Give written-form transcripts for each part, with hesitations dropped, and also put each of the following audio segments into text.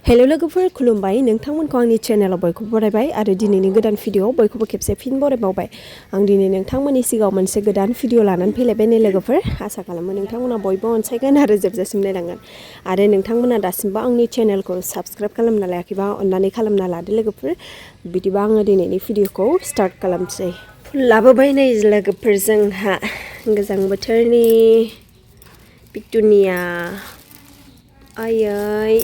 hello लोगोफोर खुलुमबाय नोंथांमोनखौ आंनि चेनेलाव बयखौबो बरायबाय आरो दिनैनि गोदान भिडिअआव बयखौबो खेबसे फिन बरायबावबाय आं दिनै नोंथांमोननि सिगाङाव मोनसे गोदान भिडिअ लानानै फैलायबाय नै लोगोफोर आसा खालामो नोंथांमोना बयबो अनसायगोन आरो जोबजासिम नायलांगोन आरो नोंथांमोना दासिमबो आंनि चेनेलखौ साबस्क्राइब खालामना लायाखैबा अन्नानै खालामना लादो लोगोफोर बिदिबा आङो दिनैनि भिडिअखौ स्टार्ट खालामसै लाबोबाय नै लोगोफोर जोंहा गोजां बोथोरनि पिटुनिया आयै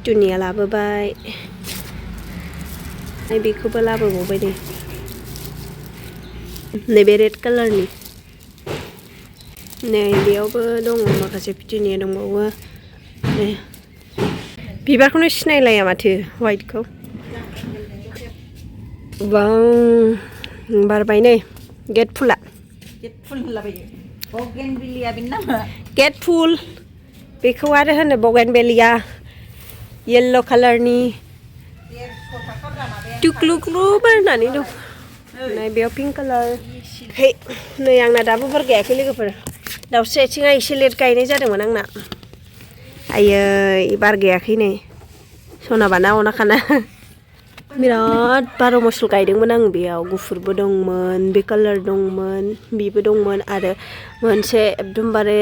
पिटुनिया लाबोबाय बेखौबो लाबोबावबाय नैबे रेड कालारनि नै बेयावबो दङ माखासे पिटुनिया दंबावो बिबारखौनो सिनायलाया माथो वाइटखौ बारबाय नै गेट फुला गेट फुल बेखौ आरो होनो बगेनभेलिया येल्लो कालारनि टुक्लुक्लु बारनानै दं नै बेयाव पिंक कालार नै आंना दाबो बार गायाखै लोगोफोर दाउस्रि आथिङा एसे लेट गायनाय जादोंमोन आंना आयै बार गायाखै नै सनाबाना अनाखाना बिराद बार' मसल गायदोंमोन आं बेयाव गुफुरबो दंमोन बे कालार दंमोन बेबो दंमोन आरो मोनसे एकदमबारे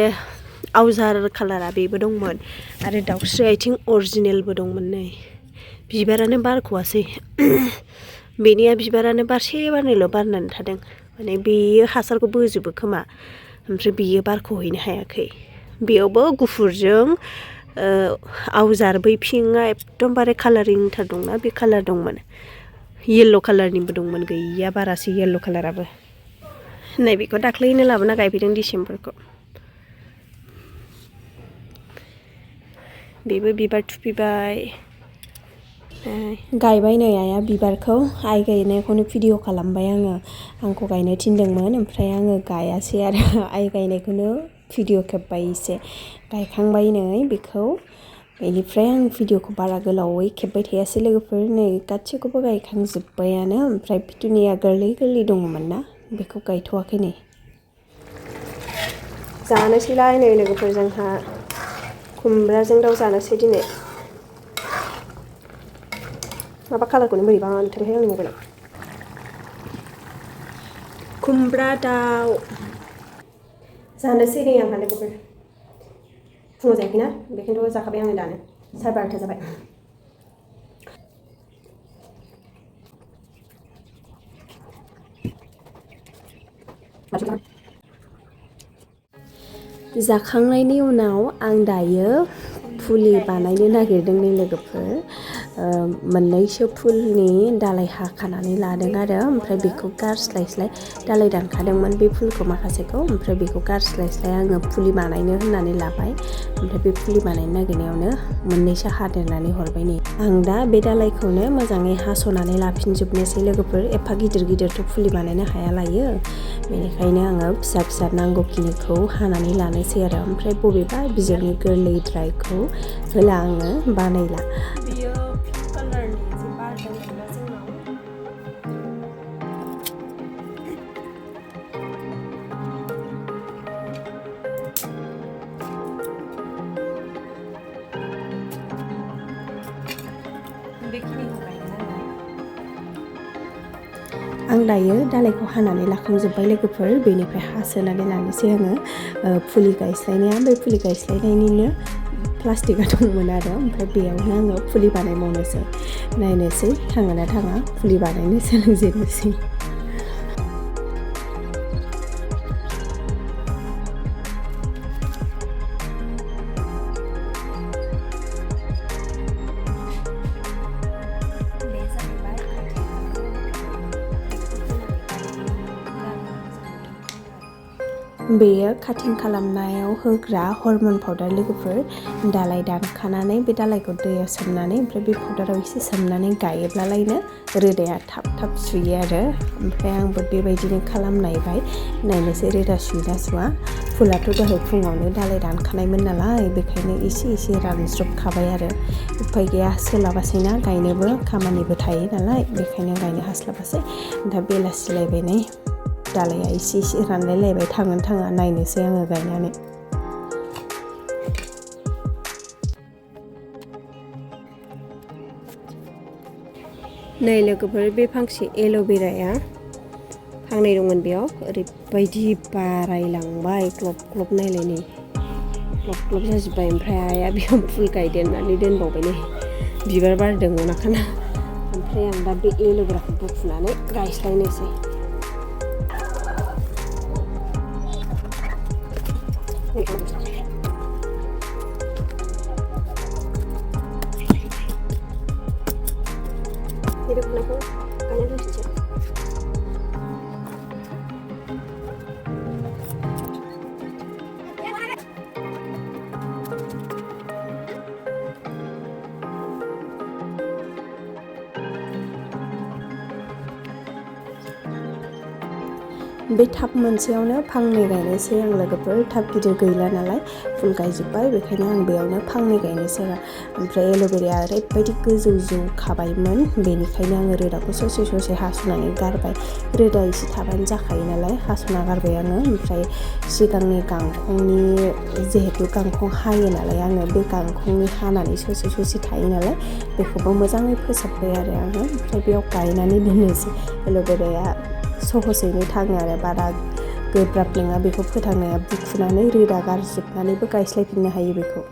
आवजार कालारा बेबो दंमोन आरो दाउस्रि आथिं अरिजिनेलबो दंमोन नै बिबारानो बारख'वासै बेनिया बिबारानो बारसे बारनैल' बारनानै थादों माने बेयो हासारखौ बोजोबो खोमा ओमफ्राय बेयो बारख'हैनो हायाखै बेयावबो गुफुरजों आवजार बै पिंकआ एकदमबारे कालारिंथार दंना बे कालार दंमोन येल्ल' कालारनिबो दंमोन गैया बारासै येल्ल' कालाराबो नै बेखौ दाख्लैनो लाबोना गायफैदों डिसेम्बरखौ बेबो बिबार थुफिबाय गायबाय नै आइया बिबारखौ आइ गायनायखौनो भिडिअ खालामबाय आङो आंखौ गायनो थिनदोंमोन ओमफ्राय आङो गायासै आरो आइ गायनायखौनो भिडिअ खेबबाय एसे गायखांबाय नै बेखौ बेनिफ्राय आं भिडिअखौ बारा गोलावै खेबबाय थायासै लोगोफोर नै गासैखौबो गायखांजोब्बायानो ओमफ्राय पिटुनिया गोरलै गोरलै दङमोन ना बेखौ गायथ'वाखै नै जानोसैलाय नै लोगोफोर जोंहा खुमब्राजों दाउ जानोसै दिनै माबा कालारखौनो बोरैबा नुथारहाय आंनि मबाइलाव खुमब्रा दाउ जानोसै नै आंहा लोगोफोर फुङाव जायाखैना बेखायनोथ' जाखाबाय आङो दानो 12:30 जाबाय जाखांनायनि उनाव आं दायो फुलि बानायनो नागिरदों नै लोगोफोर मोननैसो फुलनि दालाय हाखानानै लादों आरो ओमफ्राय बेखौ गारस्लायस्लाय दालाय दानखादोंमोन बे फुलखौ माखासेखौ ओमफ्राय बेखौ गारस्लायस्लाय आङो फुलि बानायनो होननानै लाबाय ओमफ्राय बे फुलि बानायनो नागिरनायावनो मोननैसो हादेरनानै हरबाय नै आं दा बे दालायखौनो मोजाङै हास'नानै लाफिनजोबनोसै लोगोफोर एफा गिदिर गिदिरथ' फुलि बानायनो हाया लायो बेनिखायनो आङो फिसा फिसा नांगौखिनिखौ हानानै लानोसै आरो ओमफ्राय बबेबा बिजौनि गोरलैद्रायखौ होला आङो बानायला बियो पिंक कालारनि जे बारदोंमोनना जोंनाव बेखिनिखौ गायगोन आं दायो दालायखौ हानानै लाखांजोब्बाय लोगोफोर बेनिफ्राय हासोनानै लानोसै आङो फुलि गायस्लायनाया बे फुलि गायस्लायनायनिनो प्लास्टिकआ दंमोन आरो ओमफ्राय बेयावनो आङो फुलि बानायबावनोसै नायनोसै थाङोना थाङा फुलि बानायनो सोलोंजेननोसै बेयो काटिं खालामनायाव होग्रा हरमन पाउडार लोगोफोर दालाय दानखानानै बे दालायखौ दैयाव सोमनानै ओमफ्राय बे पाउडाराव एसे सोमनानै गायोब्लालायनो रोदाया थाब थाब सुयो आरो ओमफ्राय आंबो बेबायदिनो खालामनायबाय नायनोसै रोदा सुयोना सुवा फुलाथ' दहाय फुङावनो दालाय दानखानायमोन नालाय बेखायनो एसे एसे रानज्रबखाबाय आरो उफाय गैया सोलाबासैना गायनोबो खामानिबो थायो नालाय बेखायनो गायनो हास्लाबासै दा बेलासिलायबाय नै दालाया एसे एसे रानलायलायबाय थाङा नायनोसै आङो गायनानै नै लोगोफोर बे फांसे एल'भेराया फांनै दंमोन बेयाव ओरैबायदि बारायलांबाय ग्लब ग्लब नायलाय नै ग्लब ग्लब जाजोब्बाय ओमफ्राय आइया बेयाव फुल गायदेरनानै दोनबावबाय नै बिबार बारदों अनाखाना ओमफ्राय आं दा बे एल'भेराखौ बुखुनानै गायस्लायनोसै बे टाब मोनसेयावनो फांनै गायनोसै आं लोगोफोर टाब गिदिर गैला नालाय फुल गायजोब्बाय बेखायनो आं बेयावनो फांनै गायनोसै आरो ओमफ्राय एल'भेराया ओरैबायदि गोजौ जौखाबायमोन बेनिखायनो आङो रोदाखौ ससे ससे हास'नानै गारबाय रोदा एसे थाबानो जाखायो नालाय हास'ना गारबाय आङो ओमफ्राय सिगांनि गांखंनि जिहेतु गांखं हायो नालाय आङो बे गांखंनि हानानै ससे ससे थायो नालाय बेखौबो मोजाङै फोसाबबाय आरो आङो ओमफ्राय बेयाव गायनानै दोननोसै एल'भेराया सहसैनो थाङो आरो बारा गोब्राब नङा बेखौ फोथांनाया बुखुनानै रोदा गारजोबनानैबो गायस्लायफिननो हायो बेखौ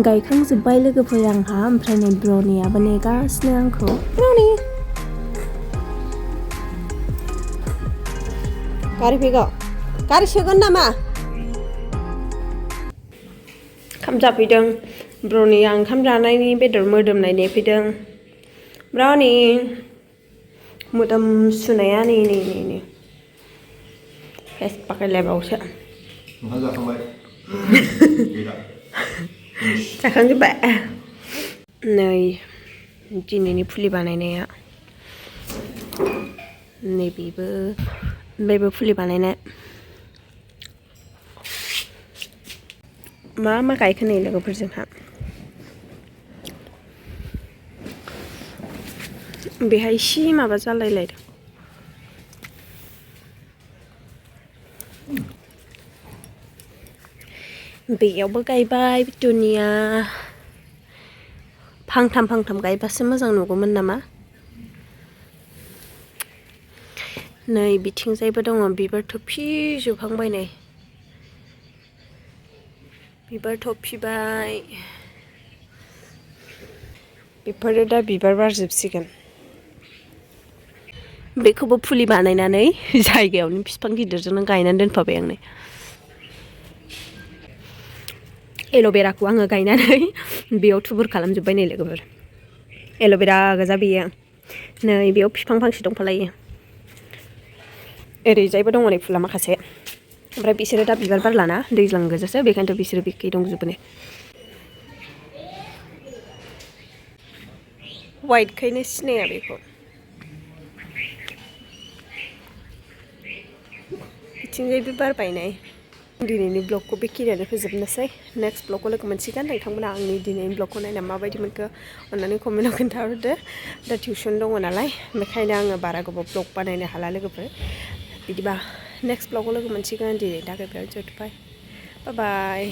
गायखांजोब्बाय लोगोफोर आंहा ओमफ्राय नै ब्रनियाबो नेगासिनो आंखौ ब्रनि गारि फैगौ गारि सोगोन नामा ओंखाम जाफैदों ब्रनिया ओंखाम जानायनि बेदर मोदोमनाय नेफैदों ब्रनि मोदोम सुनाया नै नै नै नै फेस पाकायलायबावसो ओंखाम जाखांबाय जाखांजोब्बाय नै दिनैनि फुलि बानायनाया नैबेबो फुलि बानायनाय मा मा गायखो नै लोगोफोर जोंहा बेहाय एसे माबा जालायलायदों बेयावबो गायबाय दुनिया फांथाम गायबासो मोजां नुगौमोन नामा नै बिथिंजायबो दङ बिबार थफिजोबहांबाय नै बिबार थफिबाय बेफोरो दा बिबार बारजोबसिगोन बेखौबो फुलि बानायनानै जायगायावनो बिफां गिदिरजोंनो गायनानै दोनफाबाय आं नै एल'भेराखौ आङो गायनानै बेयाव थुबुर खालामजोब्बाय नै लोगोफोर एल'भेरा गोजा बेयो नै बेयाव बिफां फांसे दंफालायो ओरैजायबो दङ नै फुला माखासे ओमफ्राय बिसोरो दा बिबार बारलाना दैज्लां गोजासो बेखायनोथ' बिसोरो बेखै दंजोबो नै वाइटखायनो सिनाया बेखौ बिथिंजायबो बारबाय नै दिनैनि ब्लगखौ बेखिनियानो फोजोबनोसै नेक्स्ट ब्लगखौ लोगो मोनसिगोन नोंथांमोना आंनि दिनैनि ब्लगखौ नायना माबायदि मोनखो अन्नानै कमेन्टआव खोन्थाहरदो दा टिउसन दङ नालाय बेखायनो आङो बारा गोबाव ब्लग बानायनो हाला लोगोफोर बिदिबा नेक्स्ट ब्लगखौ लोगो मोनसिगोन दिनै थाखाय बिराद जोबबाय बाय